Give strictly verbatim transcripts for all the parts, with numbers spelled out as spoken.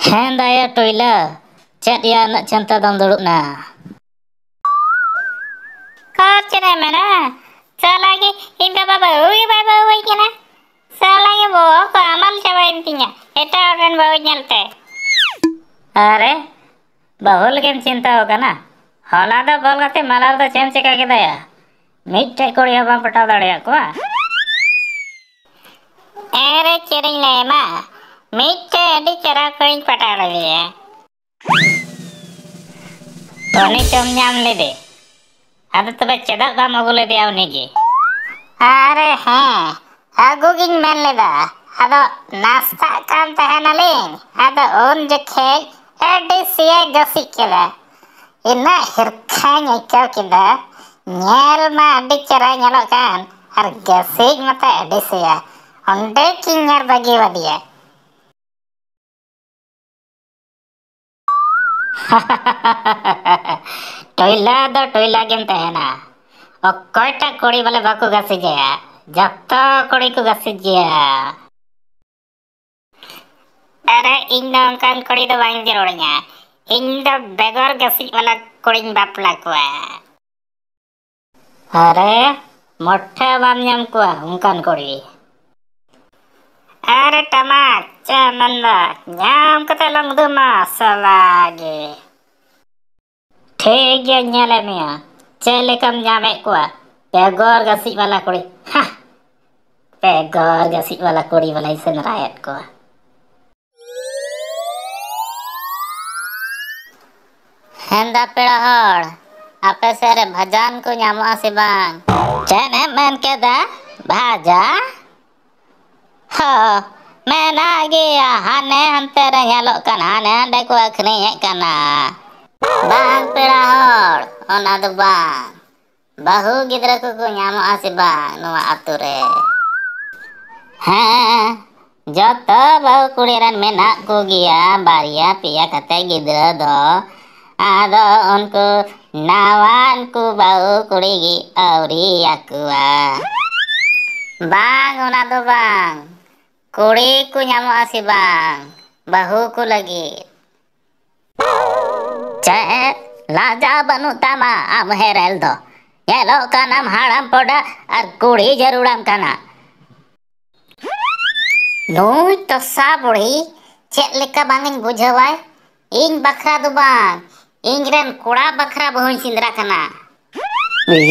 ᱦᱮᱸ ᱫᱟᱭᱟ ᱴᱚᱭᱞᱟ, ᱪᱮᱫ ᱭᱟ ᱩᱱᱟᱹᱜ ᱪᱤᱱᱛᱟᱹ ᱫᱚᱢ ᱫᱩᱲᱩᱵ ᱱᱟ? ᱠᱚᱨ ᱪᱮᱫ ᱮᱢ ᱢᱮᱱᱟ? ᱥᱟᱞᱟ ᱜᱮ ᱤᱧ ᱵᱟᱵᱟ ᱵᱟᱹᱦᱩ ᱜᱮ ᱵᱟᱭ ᱵᱟᱹᱦᱩ ᱟᱹᱧ ᱠᱟᱱᱟ᱾ ᱥᱟᱞᱟ ᱜᱮ ᱵᱚᱦᱚᱜ ᱠᱚ ᱦᱟᱢᱟᱞ ᱪᱟᱵᱟᱭᱮᱱ ᱛᱤᱧᱟ ᱮᱴᱟᱜ ᱦᱚᱲ ᱨᱮᱱ ᱵᱟᱹᱦᱩ ᱧᱮᱞᱛᱮ᱾ ᱟᱨᱮ, ᱵᱟᱹᱦᱩ ᱞᱟᱹᱜᱤᱫ ᱮᱢ ᱪᱤᱱᱛᱟᱹ ᱟᱠᱟᱱᱟ? ᱦᱚᱞᱟ ᱫᱚ ᱵᱚᱞ ᱜᱟᱛᱮ ᱢᱟᱞᱟ ᱨᱮᱫᱚ ᱪᱮᱫ ᱮᱢ ᱪᱤᱠᱟ ᱠᱮᱫᱟᱭᱟ? ᱢᱤᱫᱴᱮᱡ ᱠᱩᱲᱤ ᱦᱚᱸ ᱵᱟᱢ ᱯᱚᱴᱟᱣ ᱫᱟᱲᱮᱭᱟᱫ ᱠᱚᱣᱟ? ᱮᱨᱮ ᱪᱮᱫ ᱤᱧ ᱞᱟᱹᱭ ᱟᱢᱟ, ᱢᱤᱫᱴᱮᱡ ᱟᱹᱰᱤ ᱪᱮᱦᱨᱟ ᱠᱩᱲᱤᱧ ᱯᱚᱴᱟᱣ ᱞᱮᱫᱮᱭᱟ᱾ ᱩᱱᱤ ᱪᱚᱢ ᱧᱟᱢ ᱞᱮᱫᱮ? ᱟᱫᱚ ᱛᱚᱵᱮ ᱪᱮᱫᱟᱜ ᱵᱟᱢ ᱟᱹᱜᱩ ᱞᱮᱫᱮᱭᱟ ᱩᱱᱤ ᱜᱮ? ᱟᱨᱮ ᱦᱮᱸ, ᱟᱹᱜᱩ ᱜᱤᱧ ᱢᱮᱱ ᱞᱮᱫᱟ, ᱟᱫᱚ ᱱᱟᱥᱛᱟᱜ ᱠᱟᱱ ᱛᱟᱦᱮᱱᱟᱞᱤᱧ, ᱟᱫᱚ ᱩᱱ ᱡᱚᱠᱷᱮᱡ ᱟᱹᱰᱤ ᱥᱮᱭᱟᱭ ᱜᱟᱹᱥᱤᱡ ᱠᱮᱫᱟ᱾ ᱤᱱᱟᱹᱜ ᱦᱤᱨᱠᱷᱟᱧ ᱟᱹᱭᱠᱟᱹᱣ ᱠᱮᱫᱟ, ᱧᱮᱞ ᱢᱟ ᱟᱹᱰᱤ ᱪᱮᱦᱨᱟᱭ ᱧᱮᱞᱚᱜ ᱠᱟᱱ, ᱟᱨ ᱜᱟᱹᱥᱤᱡ ᱢᱟᱛᱚ ᱟᱹᱰᱤ ᱥᱮᱭᱟ᱾ ᱚᱸᱰᱮ ᱜᱤᱧ ᱧᱮᱞ ᱵᱟᱹᱜᱤ ᱟᱫᱮᱭᱟ᱾ ᱴᱚᱭᱞᱟ ᱫᱚ ᱴᱚᱭᱞᱟ ᱜᱮᱢ ᱛᱟᱦᱮᱱᱟ᱾ ᱚᱠᱚᱭᱴᱟᱜ ᱠᱩᱲᱤ ᱵᱚᱞᱮ ᱵᱟᱠᱚ ᱜᱟᱥᱤᱡᱟᱭᱟ? ᱡᱚᱛᱚ ᱠᱩᱲᱤ ᱠᱚ ᱜᱟᱥᱤᱡ ᱜᱮᱭᱟ᱾ ᱟᱨᱮ, ᱤᱧ ᱫᱚ ᱚᱱᱠᱟᱱ ᱠᱩᱲᱤ ᱫᱚ ᱵᱟᱝ ᱡᱟᱹᱨᱩᱲᱤᱧᱟ᱾ ᱤᱧ ᱫᱚ ᱵᱮᱜᱚᱨ ᱜᱟᱥᱤᱡ ᱵᱟᱞᱟ ᱠᱩᱲᱤᱧ ᱵᱟᱯᱞᱟ ᱠᱚᱣᱟ᱾ ᱟᱨᱮ, ᱢᱚᱴᱷᱮ ᱵᱟᱢ ᱧᱟᱢ ᱠᱚᱣᱟ ᱚᱱᱠᱟᱱ ᱠᱩᱲᱤ᱾ ᱟᱨᱮ ᱴᱟᱢᱟᱠ, ᱪᱮᱫ ᱮᱢ ᱢᱮᱱᱫᱟ? ᱧᱟᱢ ᱠᱟᱛᱮ ᱞᱟᱝ ᱩᱫᱩᱜ ᱢᱟ, ᱥᱟᱞᱟ ᱜᱮ᱾ ᱴᱷᱤᱠ ᱜᱮᱭᱟ, ᱧᱮᱞᱮᱫ ᱢᱮᱭᱟ ᱪᱮᱫ ᱞᱮᱠᱟᱢ ᱧᱟᱢᱮᱫ ᱠᱚᱣᱟ ᱵᱮᱜᱚᱨ ᱜᱟᱥᱤᱡ ᱵᱟᱞᱟ ᱠᱩᱲᱤ᱾ ᱦᱟ! ᱵᱮᱜᱚᱨ ᱜᱟᱥᱤᱡ ᱵᱟᱞᱟ ᱠᱩᱲᱤ ᱵᱟᱞᱟᱧ ᱥᱮᱸᱫᱽᱨᱟᱭᱮᱫ ᱠᱚᱣᱟ᱾ ᱦᱮᱸᱫᱟ ᱯᱮᱲᱟ ᱦᱚᱲ, ᱟᱯᱮ ᱥᱮᱫ ᱨᱮ ᱵᱷᱟᱡᱟᱱ ᱠᱚ ᱧᱟᱢᱚᱜᱼᱟ ᱥᱮ ᱵᱟᱝ? ᱪᱮᱫ ᱮᱢ ᱢᱮᱱ ᱠᱮᱫᱟ? ᱵᱷᱟᱡᱟ? ᱦᱚ, ᱢᱮᱱᱟᱜ ᱜᱮᱭᱟ, ᱦᱟᱱᱮ ᱦᱟᱱᱛᱮ ᱨᱮ ᱧᱮᱞᱚᱜ ᱠᱟᱱᱟ, ᱦᱟᱱᱮ ᱦᱟᱸᱰᱮ ᱠᱚ ᱟᱹᱠᱷᱨᱤᱧᱮᱫ ᱠᱟᱱᱟ᱾ ᱵᱟᱝ ᱯᱮᱲᱟ ᱦᱚᱲ, ᱚᱱᱟ ᱫᱚ ᱵᱟᱝ᱾ ᱵᱟᱹᱦᱩ ᱜᱤᱫᱽᱨᱟᱹ ᱠᱚᱠᱚ ᱧᱟᱢᱚᱜᱼᱟ ᱥᱮ ᱵᱟᱝ ᱱᱚᱣᱟ ᱟᱛᱳ ᱨᱮ? ᱦᱮᱸ, ᱡᱚᱛᱚ ᱵᱟᱹᱦᱩ ᱠᱩᱲᱤ ᱨᱮᱱ ᱢᱮᱱᱟᱜ ᱠᱚᱜᱮᱭᱟ ᱵᱟᱨᱭᱟ ᱯᱮᱭᱟ ᱠᱟᱛᱮ ᱜᱤᱫᱽᱨᱟᱹ ᱫᱚ᱾ ᱟᱫᱚ ᱩᱱᱠᱩ ᱱᱟᱣᱟᱱ ᱠᱚ ᱵᱟᱹᱦᱩ ᱠᱩᱲᱤ ᱜᱮ ᱟᱹᱣᱨᱤᱭᱟᱠᱚᱣᱟ᱾ ᱵᱟᱝ, ᱚᱱᱟ ᱫᱚ ᱵᱟᱝ᱾ ᱠᱩᱲᱤ ᱠᱚ ᱧᱟᱢᱚᱜᱼᱟ ᱥᱮ ᱵᱟᱝ? ᱵᱟᱹᱦᱩ ᱠᱚ ᱞᱟᱹᱜᱤᱫ᱾ ᱪᱮᱫ ᱞᱟᱡᱟ ᱵᱟᱹᱱᱩᱜ ᱛᱟᱢᱟ ᱟᱢ ᱦᱮᱨᱮᱞ ᱫᱚ? ᱧᱮᱞᱚᱜ ᱠᱟᱱᱟᱢ ᱦᱟᱲᱟᱢ ᱯᱚᱰᱟ ᱟᱨ ᱠᱩᱲᱤ ᱡᱟᱹᱨᱩᱲᱟᱢ ᱠᱟᱱᱟ᱾ ᱱᱩᱭ ᱛᱚᱥᱟ ᱵᱩᱲᱦᱤ ᱪᱮᱫ ᱞᱮᱠᱟ ᱵᱟᱝ ᱤᱧ ᱵᱩᱡᱷᱟᱹᱣᱟᱭ? ᱤᱧ ᱵᱟᱠᱷᱨᱟ ᱫᱚ ᱵᱟᱝ, ᱤᱧ ᱨᱮᱱ ᱠᱚᱲᱟ ᱵᱟᱠᱷᱨᱟ ᱵᱟᱹᱦᱩᱧ ᱥᱮᱸᱫᱽᱨᱟ ᱠᱟᱱᱟ᱾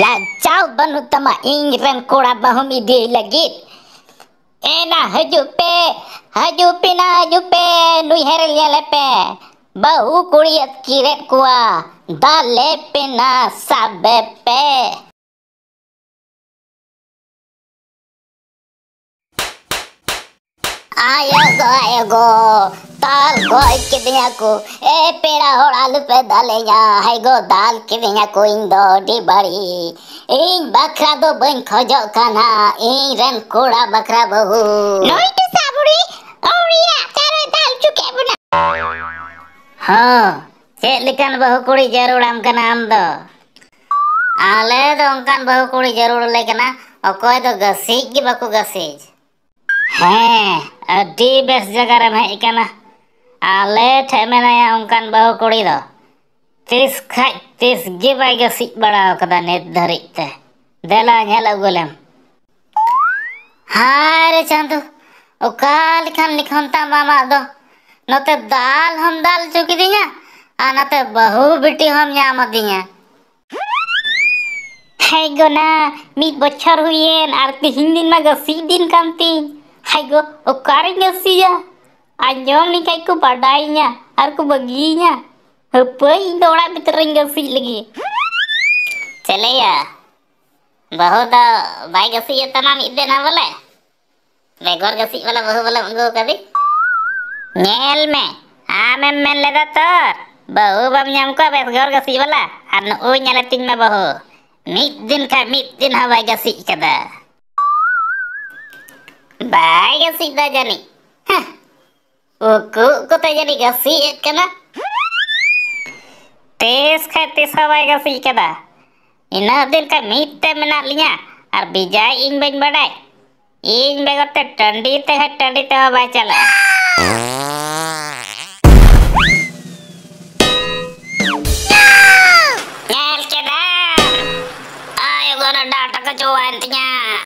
ᱞᱟᱡᱟᱣ ᱵᱟᱹᱱᱩᱜ ᱛᱟᱢᱟ ᱤᱧ ᱨᱮᱱ ᱠᱚᱲᱟ ᱵᱟᱹᱦᱩᱢ ᱤᱫᱤᱭ ᱞᱟᱹᱜᱤᱫ? ᱮᱱᱟ ᱦᱤᱡᱩᱜ ᱯᱮ, ᱦᱤᱡᱩᱜ ᱯᱮ ᱱᱟ, ᱦᱤᱡᱩᱜ ᱯᱮ, ᱱᱩᱭ ᱦᱮᱨᱮᱞ ᱧᱮᱞᱮ ᱯᱮ᱾ ᱵᱟᱹᱦᱩ ᱠᱩᱲᱤ ᱟᱹᱛᱠᱤᱨᱮᱫ ᱠᱚᱣᱟ, ᱫᱟᱞᱮ ᱯᱮ ᱱᱟ, ᱥᱟᱵᱮ ᱯᱮ᱾ ᱟᱭᱳ ᱜᱚ, ᱟᱭᱳ ᱜᱚ, ᱫᱟᱞ ᱜᱚᱡ ᱠᱤᱫᱤᱧᱟ ᱠᱚ᱾ ᱮ ᱯᱮᱲᱟ ᱦᱚᱲ, ᱟᱞᱚᱯᱮ ᱫᱟᱞᱮᱧᱟ᱾ ᱦᱟᱭ ᱜᱚ, ᱫᱟᱞ ᱠᱤᱫᱤᱧᱟ ᱠᱚ ᱤᱧ ᱫᱚ ᱟᱹᱰᱤ ᱵᱟᱹᱲᱤᱡ᱾ ᱤᱧ ᱵᱟᱠᱷᱨᱟ ᱫᱚ ᱵᱟᱹᱧ ᱠᱷᱚᱡᱚᱜ ᱠᱟᱱᱟ, ᱤᱧ ᱨᱮᱱ ᱠᱚᱲᱟ ᱵᱟᱠᱷᱨᱟ ᱵᱟᱹᱦᱩ᱾ ᱱᱩᱭ ᱴᱤᱥᱟ ᱵᱩᱲᱦᱤ ᱟᱹᱣᱲᱤᱭᱟᱹ ᱪᱟᱨᱮ ᱫᱟᱞ ᱦᱚᱪᱚ ᱠᱮᱫ ᱵᱚᱱᱟ᱾ ᱦᱚᱸ, ᱪᱮᱫ ᱞᱮᱠᱟᱱ ᱵᱟᱹᱦᱩ ᱠᱩᱲᱤ ᱡᱟᱹᱨᱩᱲᱟᱢ ᱠᱟᱱᱟ ᱟᱢ ᱫᱚ? ᱟᱞᱮ ᱫᱚ ᱚᱱᱠᱟᱱ ᱵᱟᱹᱦᱩ ᱠᱩᱲᱤ ᱡᱟᱹᱨᱩᱲ ᱟᱞᱮ ᱠᱟᱱᱟ, ᱚᱠᱚᱭ ᱫᱚ ᱜᱟᱹᱥᱤᱡ ᱜᱮ ᱵᱟᱠᱚ ᱜᱟᱹᱥᱤᱡ᱾ ᱦᱮᱸ, ᱟᱹᱰᱤ ᱵᱮᱥ ᱡᱟᱭᱜᱟ ᱨᱮᱢ ᱦᱮᱡ ᱟᱠᱟᱱᱟ᱾ ᱟᱞᱮ ᱴᱷᱮᱱ ᱢᱮᱱᱟᱭᱟ ᱚᱱᱠᱟᱱ ᱵᱟᱹᱦᱩ ᱠᱩᱲᱤ ᱫᱚ᱾ ᱛᱤᱥ ᱠᱷᱟᱡ ᱛᱤᱥ ᱜᱮ ᱵᱟᱭ ᱜᱟᱹᱥᱤᱡ ᱵᱟᱲᱟ ᱟᱠᱟᱫᱟ ᱱᱤᱛ ᱫᱷᱟᱹᱨᱤᱡ ᱛᱮ᱾ ᱫᱮᱞᱟ ᱧᱮᱞ ᱟᱹᱜᱩ ᱞᱮᱢ᱾ ᱦᱟᱭ ᱨᱮ ᱪᱟᱸᱫᱚ, ᱚᱠᱟ ᱞᱮᱠᱟᱱ ᱞᱤᱠᱷᱚᱱ ᱛᱟᱢ ᱟᱢᱟᱜ ᱫᱚ? ᱱᱚᱛᱮ ᱫᱟᱞ ᱦᱚᱢ ᱫᱟᱞ ᱦᱚᱪᱚ ᱠᱤᱫᱤᱧᱟ ᱟᱨ ᱱᱚᱛᱮ ᱵᱟᱹᱦᱩ ᱵᱤᱴᱤ ᱦᱚᱢ ᱧᱟᱢ ᱟᱹᱫᱤᱧᱟ᱾ ᱦᱮᱸ ᱜᱚ ᱱᱟ, ᱢᱤᱫ ᱵᱚᱪᱷᱚᱨ ᱦᱩᱭᱮᱱ ᱟᱨ ᱛᱤᱦᱤᱧ ᱫᱤᱱ ᱢᱟ ᱜᱟᱹᱥᱤᱡ ᱫᱤᱱ ᱠᱟᱱ ᱛᱤᱧ᱾ ᱦᱟᱭ ᱜᱚ, ᱚᱠᱟᱨᱤᱧ ᱜᱟᱹᱥᱤᱡᱟ? ᱟᱸᱡᱚᱢ ᱞᱮᱠᱷᱟᱡ ᱠᱚ ᱵᱟᱰᱟᱭᱤᱧᱟ ᱟᱨ ᱠᱚ ᱵᱟᱹᱜᱤᱭᱤᱧᱟ᱾ ᱦᱟᱹᱯᱟᱹᱭ, ᱤᱧ ᱫᱚ ᱚᱲᱟᱜ ᱵᱷᱤᱛᱨᱤ ᱨᱤᱧ ᱜᱟᱹᱥᱤᱡ ᱞᱮᱜᱮ᱾ ᱪᱮᱞᱮᱭᱟ, ᱵᱟᱹᱦᱩ ᱫᱚ ᱵᱟᱭ ᱜᱟᱹᱥᱤᱡ ᱮᱫ ᱛᱟᱢᱟ ᱢᱤᱫ ᱫᱤᱱ ᱦᱚᱸ ᱵᱚᱞᱮ? ᱵᱮᱜᱚᱨ ᱜᱟᱹᱥᱤᱡ ᱵᱟᱞᱟ ᱵᱟᱹᱦᱩ ᱵᱟᱞᱮᱢ ᱟᱹᱜᱩ ᱟᱠᱟᱫᱮ? ᱧᱮᱞ ᱢᱮ, ᱟᱢᱮᱢ ᱢᱮᱱ ᱞᱮᱫᱟ ᱛᱚ, ᱵᱟᱹᱦᱩ ᱵᱟᱢ ᱧᱟᱢ ᱠᱚᱣᱟ ᱵᱮᱜᱚᱨ ᱜᱟᱹᱥᱤᱡ ᱵᱟᱞᱟ, ᱟᱨ ᱱᱩᱜᱼᱩᱭ ᱧᱮᱞᱮ ᱛᱤᱧ ᱢᱮ ᱵᱟᱹᱦᱩ, ᱢᱤᱫ ᱫᱤᱱ ᱠᱷᱟᱡ ᱢᱤᱫ ᱫᱤᱱ ᱦᱚᱸ ᱵᱟᱭ ᱜᱟᱹᱥᱤᱡ ᱠᱟᱫᱟ᱾ ᱵᱟᱭ ᱜᱟᱹᱥᱤᱡ ᱫᱟ ᱡᱟᱹᱱᱤᱡ᱾ ᱦᱮᱸ, ᱩᱠᱩ ᱩᱠᱩ ᱛᱮ ᱡᱟᱹᱱᱤᱡ ᱜᱟᱹᱥᱤᱡ ᱮᱫ ᱠᱟᱱᱟ᱾ ᱛᱤᱥ ᱠᱷᱟᱡ ᱛᱤᱥ ᱦᱚᱸ ᱵᱟᱭ ᱜᱟᱹᱥᱤᱡ ᱠᱟᱫᱟ᱾ ᱤᱱᱟᱹᱜ ᱫᱤᱱ ᱠᱷᱟᱡ ᱢᱤᱫ ᱛᱮ ᱢᱮᱱᱟᱜ ᱞᱤᱧᱟ, ᱟᱨ ᱵᱮᱡᱟᱭ ᱤᱧ ᱵᱟᱹᱧ ᱵᱟᱰᱟᱭ᱾ ᱤᱧ ᱵᱮᱜᱚᱨ ᱛᱮ ᱴᱟᱺᱰᱤ ᱛᱮ ᱠᱷᱟᱡ ᱴᱟᱺᱰᱤ ᱛᱮᱦᱚᱸ ᱵᱟᱭ ᱪᱟᱞᱟᱜᱼᱟ᱾ ᱚᱱᱟ ᱰᱟᱴᱟ ᱠᱚ ᱪᱚᱣᱟᱭᱮᱱ ᱛᱤᱧᱟ᱾